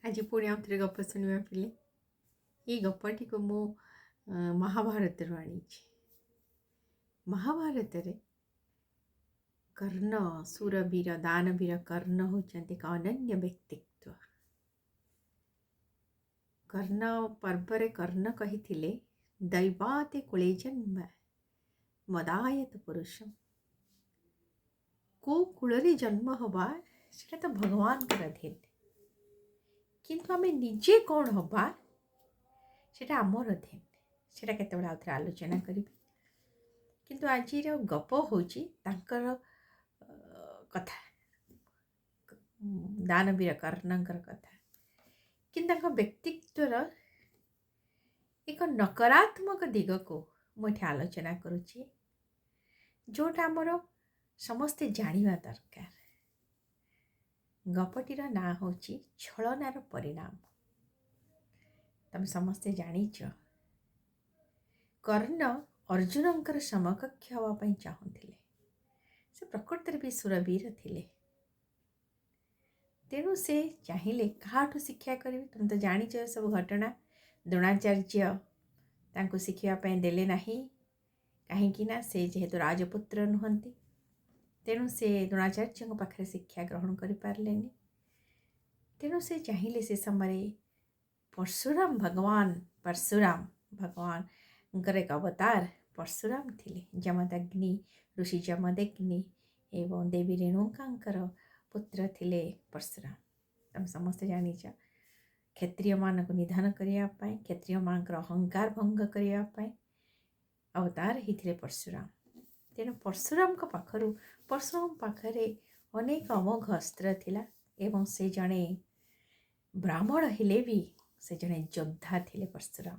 ଆଜି ପୁଣି ଆଉ ଥରେ ଗପ ଶୁଣିବା ପିଲେ। ଏଇ ଗପଟିକୁ ମୁଁ ମହାଭାରତରୁ ଆଣିଛି। ମହାଭାରତରେ କର୍ଣ୍ଣ, ସୁରବୀର ଦାନବୀର କର୍ଣ୍ଣ ହେଉଛନ୍ତି ଏକ ଅନନ୍ୟ ବ୍ୟକ୍ତିତ୍ୱ। କର୍ଣ୍ଣ ପର୍ବରେ କର୍ଣ୍ଣ କହିଥିଲେ, ଦୈବାତେ କୁଳେ ଜନ୍ମ ମଦାୟତ ପୁରୁଷ। କେଉଁ କୂଳରେ ଜନ୍ମ ହେବା ସେଟା ତ ଭଗବାନଙ୍କର ଅଧୀନ, କିନ୍ତୁ ଆମେ ନିଜେ କ'ଣ ହେବା ସେଟା ଆମର ଅଧୀନ। ସେଟା କେତେବେଳେ ଆଉ ଥରେ ଆଲୋଚନା କରିବି। କିନ୍ତୁ ଆଜିର ଗପ ହେଉଛି ତାଙ୍କର କଥା, ଦାନବୀର କର୍ଣ୍ଣଙ୍କର କଥା। କିନ୍ତୁ ତାଙ୍କ ବ୍ୟକ୍ତିତ୍ୱର ଏକ ନକାରାତ୍ମକ ଦିଗକୁ ମୁଁ ଏଠି ଆଲୋଚନା କରୁଛି, ଯେଉଁଟା ଆମର ସମସ୍ତେ ଜାଣିବା ଦରକାର। ଗପଟିର ନାଁ ହେଉଛି ଛଳନାର ପରିଣାମ। ତମେ ସମସ୍ତେ ଜାଣିଛ, କର୍ଣ୍ଣ ଅର୍ଜୁନଙ୍କର ସମକକ୍ଷ ହେବା ପାଇଁ ଚାହୁଁଥିଲେ। ସେ ପ୍ରକୃତରେ ବି ସୁରବୀର ଥିଲେ। ତେଣୁ ସେ ଚାହିଁଲେ କାହାଠୁ ଶିକ୍ଷା କରିବେ। ତୁମେ ତ ଜାଣିଛ ସବୁ ଘଟଣା। ଦ୍ରୋଣାଚାର୍ଯ୍ୟ ତାଙ୍କୁ ଶିଖିବା ପାଇଁ ଦେଲେ ନାହିଁ, କାହିଁକି ନା ସେ ଯେହେତୁ ରାଜପୁତ୍ର ନୁହନ୍ତି, ତେଣୁ ସେ ଦ୍ରୋଣାଚାର୍ଯ୍ୟଙ୍କ ପାଖରେ ଶିକ୍ଷା ଗ୍ରହଣ କରିପାରିଲେନି। ତେଣୁ ସେ ଚାହିଁଲେ ସେ ସମୟରେ ପରଶୁରାମ ଭଗବାନ, ପରଶୁରାମ ଭଗବାନଙ୍କର ଏକ ଅବତାର ପରଶୁରାମ ଥିଲେ। ଯମଦଗ୍ନି, ଋଷି ଯମଦଗ୍ନି ଏବଂ ଦେବୀ ରେଣୁକାଙ୍କର ପୁତ୍ର ଥିଲେ ପରଶୁରାମ। ତମେ ସମସ୍ତେ ଜାଣିଛ, କ୍ଷତ୍ରିୟମାନଙ୍କୁ ନିଧନ କରିବା ପାଇଁ, କ୍ଷତ୍ରିୟମାନଙ୍କର ଅହଙ୍କାର ଭଙ୍ଗ କରିବା ପାଇଁ ଅବତାର ହେଇଥିଲେ ପରଶୁରାମ। ତେଣୁ ପରଶୁରାମଙ୍କ ପାଖରୁ, ପରଶୁରାମ ପାଖରେ ଅନେକ ଅମୋଘ ଅସ୍ତ୍ର ଥିଲା ଏବଂ ସେ ଜଣେ ବ୍ରାହ୍ମଣ ହେଲେ ବି ସେ ଜଣେ ଯୋଦ୍ଧା ଥିଲେ। ପରଶୁରାମ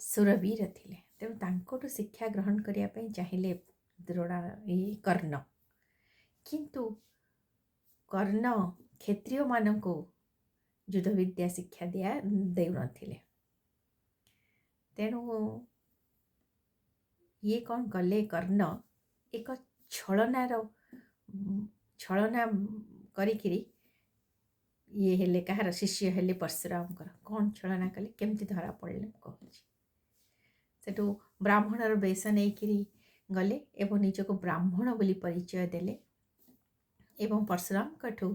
ସୁରବୀର ଥିଲେ। ତେଣୁ ତାଙ୍କଠୁ ଶିକ୍ଷା ଗ୍ରହଣ କରିବା ପାଇଁ ଚାହିଁଲେ ଦ୍ରୋଣା ଏଇ କର୍ଣ୍ଣ। କିନ୍ତୁ କର୍ଣ୍ଣ କ୍ଷତ୍ରିୟମାନଙ୍କୁ ଯୁଦ୍ଧବିଦ୍ୟା ଶିକ୍ଷା ଦେଉନଥିଲେ। ତେଣୁ ଇଏ କ'ଣ କଲେ, କର୍ଣ୍ଣ ଏକ ଛଳନାର ଛଳନା କରିକିରି ଇଏ ହେଲେ କାହାର ଶିଷ୍ୟ ହେଲେ, ପରଶୁରାମଙ୍କର। କ'ଣ ଛଳନା କଲେ, କେମିତି ଧରା ପଡ଼ିଲେ, ମୁଁ କହୁଛି। ସେଠୁ ବ୍ରାହ୍ମଣର ବେଶ ନେଇକିରି ଗଲେ ଏବଂ ନିଜକୁ ବ୍ରାହ୍ମଣ ବୋଲି ପରିଚୟ ଦେଲେ ଏବଂ ପରଶୁରାମଙ୍କଠୁ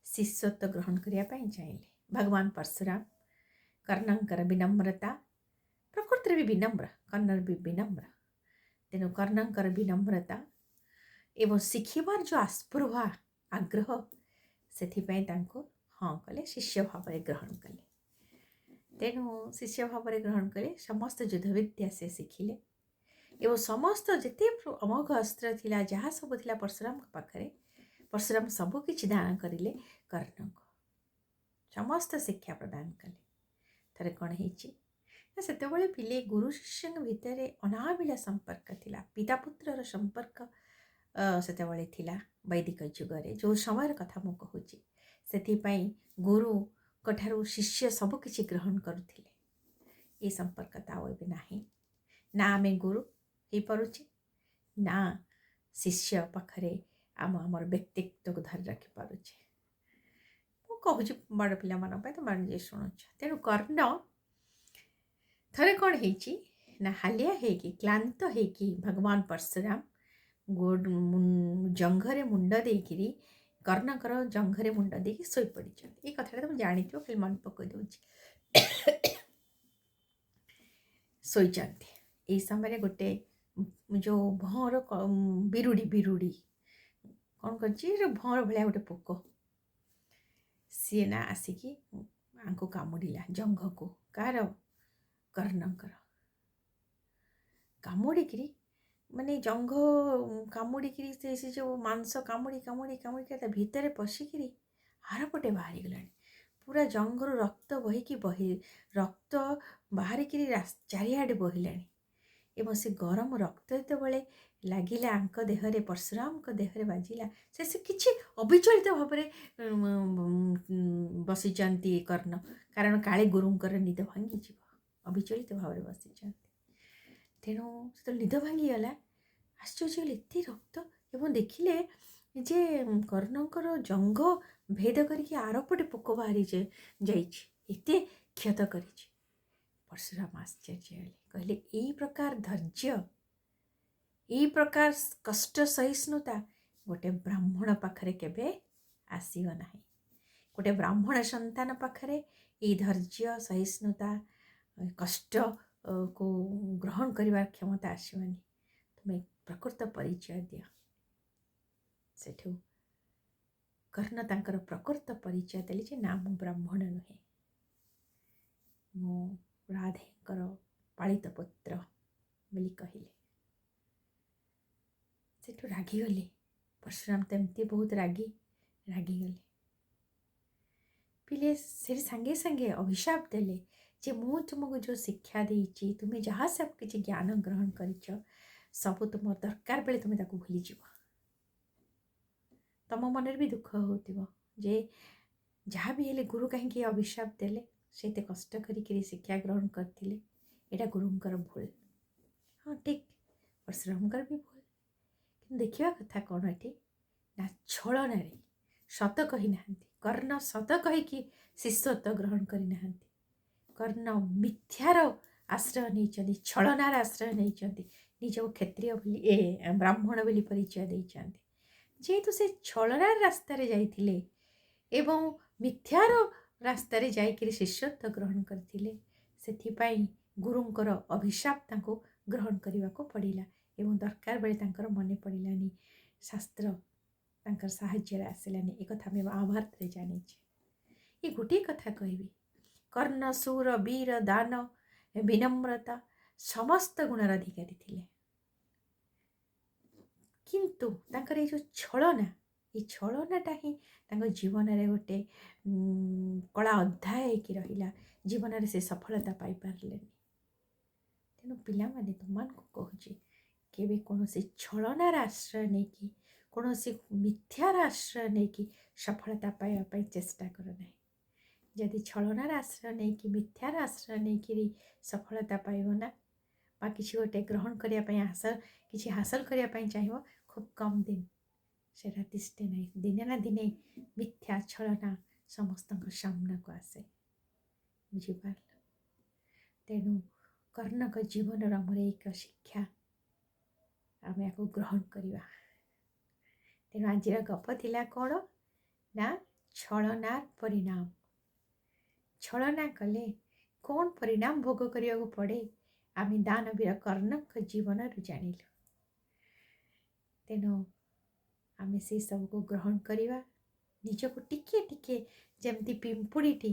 ଶିଷ୍ୟତ୍ୱ ଗ୍ରହଣ କରିବା ପାଇଁ ଚାହିଁଲେ। ଭଗବାନ ପରଶୁରାମ କର୍ଣ୍ଣଙ୍କର ବିନମ୍ରତା, ପ୍ରକୃତିରେ ବି ବିନମ୍ର, କର୍ଣ୍ଣର ବି ବିନମ୍ର, ତେଣୁ କର୍ଣ୍ଣଙ୍କର ବିନମ୍ରତା ଏବଂ ଶିଖିବାର ଯେଉଁ ଆସ୍ପୃହା, ଆଗ୍ରହ, ସେଥିପାଇଁ ତାଙ୍କୁ ହଁ କଲେ, ଶିଷ୍ୟ ଭାବରେ ଗ୍ରହଣ କଲେ। ତେଣୁ ଶିଷ୍ୟ ଭାବରେ ଗ୍ରହଣ କଲେ, ସମସ୍ତ ଯୁଦ୍ଧବିଦ୍ୟା ସେ ଶିଖିଲେ ଏବଂ ସମସ୍ତ ଯେତେ ଅମୋଘ ଅସ୍ତ୍ର ଥିଲା, ଯାହା ସବୁ ଥିଲା ପରଶୁରାମଙ୍କ ପାଖରେ, ପରଶୁରାମ ସବୁ କିଛି ଦାନ କରିଲେ କର୍ଣ୍ଣଙ୍କୁ, ସମସ୍ତ ଶିକ୍ଷା ପ୍ରଦାନ କଲେ। ଥରେ କ'ଣ ହେଇଛି ନା, ସେତେବେଳେ ପିଲେ ଗୁରୁ ଶିଷ୍ୟଙ୍କ ଭିତରେ ଅନାବିଳ ସମ୍ପର୍କ ଥିଲା, ପିତା ପୁତ୍ରର ସମ୍ପର୍କ ସେତେବେଳେ ଥିଲା ବୈଦିକ ଯୁଗରେ, ଯେଉଁ ସମୟର କଥା ମୁଁ କହୁଛି। ସେଥିପାଇଁ ଗୁରୁଙ୍କ ଠାରୁ ଶିଷ୍ୟ ସବୁ କିଛି ଗ୍ରହଣ କରୁଥିଲେ। ଏ ସମ୍ପର୍କ ତ ଆଉ ଏବେ ନାହିଁ। ନା ଆମେ ଗୁରୁ ହେଇପାରୁଛେ, ନା ଶିଷ୍ୟ ପାଖରେ ଆମର ବ୍ୟକ୍ତିତ୍ୱକୁ ଧରି ରଖିପାରୁଛେ। ମୁଁ କହୁଛି ବଡ଼ ପିଲାମାନଙ୍କ ପାଇଁ, ତୁମେ ଯିଏ ଶୁଣୁଛ। ତେଣୁ କର୍ଣ୍ଣ ଥରେ କ'ଣ ହେଇଛି ନା, ହାଲିଆ ହେଇକି, କ୍ଳାନ୍ତ ହେଇକି ଭଗବାନ ପରଶୁରାମ ଜଙ୍ଘରେ ମୁଣ୍ଡ ଦେଇକିରି, କର୍ଣ୍ଣଙ୍କର ଜଙ୍ଘରେ ମୁଣ୍ଡ ଦେଇକି ଶୋଇପଡ଼ିଛନ୍ତି। ଏଇ କଥାଟା ତମେ ଜାଣିଥିବ, ଖାଲି ମନେ ପକାଇ ଦେଉଛି। ଶୋଇଛନ୍ତି। ଏଇ ସମୟରେ ଗୋଟେ ଯେଉଁ ଭଅଁର ବିରୁଡ଼ି, ବିରୁଡ଼ି କ'ଣ କରିଛି, ଭଅଁର ଭଳିଆ ଗୋଟେ ପୋକ, ସିଏ ନା ଆସିକି ଆଙ୍କୁ କାମୁଡ଼ିଲା ଜଙ୍ଘକୁ। କାହାର? କର୍ଣ୍ଣଙ୍କର। କାମୁଡ଼ିକିରି, ମାନେ ଜଙ୍ଘ କାମୁଡ଼ିକିରି, ସେ ଯେଉଁ ମାଂସ କାମୁଡ଼ି କାମୁଡ଼ି କାମୁଡ଼ିକି ତା ଭିତରେ ପଶିକିରି ଆରପଟେ ବାହାରିଗଲାଣି। ପୁରା ଜଙ୍ଘରୁ ରକ୍ତ ବହିକି ବହି, ରକ୍ତ ବାହାରିକିରି ଚାରିଆଡ଼େ ବହିଲାଣି। ଏବଂ ସେ ଗରମ ରକ୍ତ ଯେତେବେଳେ ଲାଗିଲା ଆଙ୍କ ଦେହରେ, ପରଶୁରାମଙ୍କ ଦେହରେ ବାଜିଲା, ସେ କିଛି ଅବିଚଳିତ ଭାବରେ ବସିଛନ୍ତି କର୍ଣ୍ଣ, କାରଣ କାଳେ ଗୁରୁଙ୍କର ନିଦ ଭାଙ୍ଗିଯିବ। ଅବିଚଳିତ ଭାବରେ ବସିଛନ୍ତି। ତେଣୁ ସେତେବେଳେ ନିଦ ଭାଙ୍ଗିଗଲା, ଆଶ୍ଚର୍ଯ୍ୟ ହେଲେ, ଏତେ ରକ୍ତ! ଏବଂ ଦେଖିଲେ ଯେ କର୍ଣ୍ଣଙ୍କର ଜଙ୍ଘ ଭେଦ କରିକି ଆରପଟେ ପୋକ ବାହାରି ଯାଇଛି, ଏତେ କ୍ଷତ କରିଛି। ପରଶୁରାମ ଆଶ୍ଚର୍ଯ୍ୟ ହେଲେ, କହିଲେ ଏଇ ପ୍ରକାର ଧୈର୍ଯ୍ୟ, ଏଇ ପ୍ରକାର କଷ୍ଟ ସହିଷ୍ଣୁତା ଗୋଟେ ବ୍ରାହ୍ମଣ ପାଖରେ କେବେ ଆସିବ ନାହିଁ। ଗୋଟେ ବ୍ରାହ୍ମଣ ସନ୍ତାନ ପାଖରେ ଏଇ ଧୈର୍ଯ୍ୟ, ସହିଷ୍ଣୁତା, କଷ୍ଟକୁ ଗ୍ରହଣ କରିବାର କ୍ଷମତା ଆସିବନି। ତୁମେ ପ୍ରକୃତ ପରିଚୟ ଦିଅ। ସେଠୁ କର୍ଣ୍ଣ ତାଙ୍କର ପ୍ରକୃତ ପରିଚୟ ଦେଲେ ଯେ ନା, ମୁଁ ବ୍ରାହ୍ମଣ ନୁହେଁ, ମୁଁ ରାଧେଙ୍କର ପାଳିତ ପୁତ୍ର ବୋଲି କହିଲେ। ସେଠୁ ରାଗିଗଲେ ପରଶୁରାମ ତ ଏମିତି ବହୁତ ରାଗି, ରାଗିଗଲେ ପିଲେ। ସେଠି ସାଙ୍ଗେ ସାଙ୍ଗେ ଅଭିଶାପ ଦେଲେ ଯେ ମୁଁ ତୁମକୁ ଯେଉଁ ଶିକ୍ଷା ଦେଇଛି, ତୁମେ ଯାହା ସବୁ କିଛି ଜ୍ଞାନ ଗ୍ରହଣ କରିଛ, ସବୁ ତୁମ ଦରକାର ବେଳେ ତୁମେ ତାକୁ ଭୁଲିଯିବ। ତମ ମନରେ ବି ଦୁଃଖ ହେଉଥିବ ଯେ ଯାହା ବି ହେଲେ ଗୁରୁ କାହିଁକି ଅଭିଶାପ ଦେଲେ, ସେ ଏତେ କଷ୍ଟ କରିକିରି ଶିକ୍ଷା ଗ୍ରହଣ କରିଥିଲେ, ଏଇଟା ଗୁରୁଙ୍କର ଭୁଲ। ହଁ ଠିକ୍, ପରଶୁରାମଙ୍କର ବି ଭୁଲ। କିନ୍ତୁ ଦେଖିବା କଥା କ'ଣ ଏଠି ନା, ଛଳନାରେ ସତ କହିନାହାନ୍ତି କର୍ଣ୍ଣ, ସତ କହିକି ଶିଷ୍ୟତ୍ୱ ଗ୍ରହଣ କରିନାହାନ୍ତି। କର୍ଣ୍ଣ ମିଥ୍ୟାର ଆଶ୍ରୟ ନେଇଛନ୍ତି, ଛଳନାର ଆଶ୍ରୟ ନେଇଛନ୍ତି, ନିଜକୁ କ୍ଷତ୍ରିୟ ବୋଲି ଏ ବ୍ରାହ୍ମଣ ବୋଲି ପରିଚୟ ଦେଇଛନ୍ତି। ଯେହେତୁ ସେ ଛଳନାର ରାସ୍ତାରେ ଯାଇଥିଲେ ଏବଂ ମିଥ୍ୟାର ରାସ୍ତାରେ ଯାଇକରି ଶିଷ୍ୟତ୍ୱ ଗ୍ରହଣ କରିଥିଲେ, ସେଥିପାଇଁ ଗୁରୁଙ୍କର ଅଭିଶାପ ତାଙ୍କୁ ଗ୍ରହଣ କରିବାକୁ ପଡ଼ିଲା ଏବଂ ଦରକାର ବେଳେ ତାଙ୍କର ମନେ ପଡ଼ିଲାନି, ଶାସ୍ତ୍ର ତାଙ୍କର ସାହାଯ୍ୟରେ ଆସିଲାନି। ଏକଥା ଆମେ ମହାଭାରତରେ ଜାଣିଛେ। ଏ ଗୋଟିଏ କଥା କହିବି, କର୍ଣ୍ଣ ଶୂର, ବୀର, ଦାନ, ବିନମ୍ରତା ସମସ୍ତ ଗୁଣର ଅଧିକାରୀ ଥିଲେ, କିନ୍ତୁ ତାଙ୍କର ଏଇ ଯେଉଁ ଛଳନା, ଏଇ ଛଳନାଟା ହିଁ ତାଙ୍କ ଜୀବନରେ ଗୋଟେ କଳା ଅଧ୍ୟାୟ ହେଇକି ରହିଲା। ଜୀବନରେ ସେ ସଫଳତା ପାଇପାରିଲେନି। ତେଣୁ ପିଲାମାନେ, ତୁମମାନଙ୍କୁ କହୁଛି, କେବେ କୌଣସି ଛଳନାର ଆଶ୍ରୟ ନେଇକି, କୌଣସି ମିଥ୍ୟାର ଆଶ୍ରୟ ନେଇକି ସଫଳତା ପାଇବା ପାଇଁ ଚେଷ୍ଟା କର ନାହିଁ। ଯଦି ଛଳନାର ଆଶ୍ରୟ ନେଇକି, ମିଥ୍ୟାର ଆଶ୍ରୟ ନେଇକିରି ସଫଳତା ପାଇବ ନା ବା କିଛି ଗୋଟେ ଗ୍ରହଣ କରିବା ପାଇଁ ଆଶା, କିଛି ହାସଲ କରିବା ପାଇଁ ଚାହିଁବ, ଖୁବ୍ କମ୍ ଦିନ ସେଇଟା ତିଷ୍ଠେ ନାହିଁ। ଦିନେ ନା ଦିନେ ମିଥ୍ୟା ଛଳନା ସମସ୍ତଙ୍କ ସାମ୍ନାକୁ ଆସେ। ବୁଝିପାରିଲ? ତେଣୁ କର୍ଣ୍ଣଙ୍କ ଜୀବନର ଆମର ଏକ ଶିକ୍ଷା, ଆମେ ୟାକୁ ଗ୍ରହଣ କରିବା। ତେଣୁ ଆଜିର ଗପ ଥିଲା କ'ଣ ନା ଛଳନାର ପରିଣାମ। ଛଳନା କଲେ କ'ଣ ପରିଣାମ ଭୋଗ କରିବାକୁ ପଡ଼େ, ଆମେ ଦାନବୀର କର୍ଣ୍ଣଙ୍କ ଜୀବନରୁ ଜାଣିଲୁ। ତେଣୁ ଆମେ ସେସବୁକୁ ଗ୍ରହଣ କରିବା। ନିଜକୁ ଟିକିଏ ଟିକିଏ, ଯେମିତି ପିମ୍ପୁଡ଼ିଟି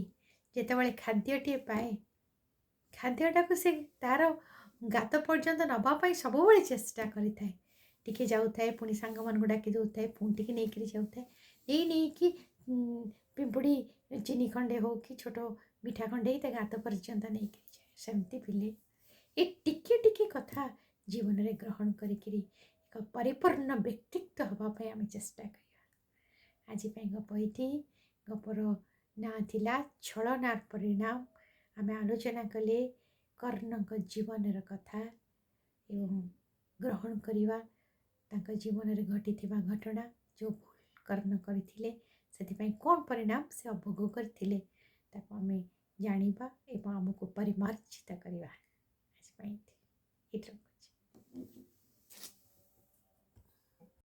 ଯେତେବେଳେ ଖାଦ୍ୟଟିଏ ପାଏ, ଖାଦ୍ୟଟାକୁ ସେ ତା'ର ଗାତ ପର୍ଯ୍ୟନ୍ତ ନେବା ପାଇଁ ସବୁବେଳେ ଚେଷ୍ଟା କରିଥାଏ। ଟିକେ ଯାଉଥାଏ, ପୁଣି ସାଙ୍ଗମାନଙ୍କୁ ଡାକି ଦେଉଥାଏ, ପୁଣି ଟିକେ ନେଇକରି ଯାଉଥାଏ। ନେଇ ନେଇକି ପିମ୍ପୁଡ଼ି ଚିନି ଖଣ୍ଡେ ହଉ କି ଛୋଟ ମିଠା ଖଣ୍ଡେ ତା ଗାତ ପର୍ଯ୍ୟନ୍ତ ନେଇକରି ଯାଏ। ସେମିତି ପିଲେ ଏ ଟିକେ ଟିକେ କଥା ଜୀବନରେ ଗ୍ରହଣ କରିକିରି ଏକ ପରିପୂର୍ଣ୍ଣ ବ୍ୟକ୍ତିତ୍ୱ ହେବା ପାଇଁ ଆମେ ଚେଷ୍ଟା କରିବା। ଆଜି ପାଇଁ ଗପ ଏଇଠି। ଗପର ନାଁ ଥିଲା ଛଳନାର ପରିଣାମ। ଆମେ ଆଲୋଚନା କଲେ କର୍ଣ୍ଣଙ୍କ ଜୀବନର କଥା ଏବଂ ଗ୍ରହଣ କରିବା ତାଙ୍କ ଜୀବନରେ ଘଟିଥିବା ଘଟଣା, ଯେଉଁ ଭୁଲ କର୍ଣ୍ଣ କରିଥିଲେ ସେଥିପାଇଁ କ'ଣ ପରିଣାମ ସେ ଭୋଗ କରିଥିଲେ, ତାକୁ ଆମେ ଜାଣିବା ଏବଂ ଆମକୁ ପରିମାର୍ଜିତ କରିବା। ଆଜି ପାଇଁ ଏଇଠି ରଖୁଛି।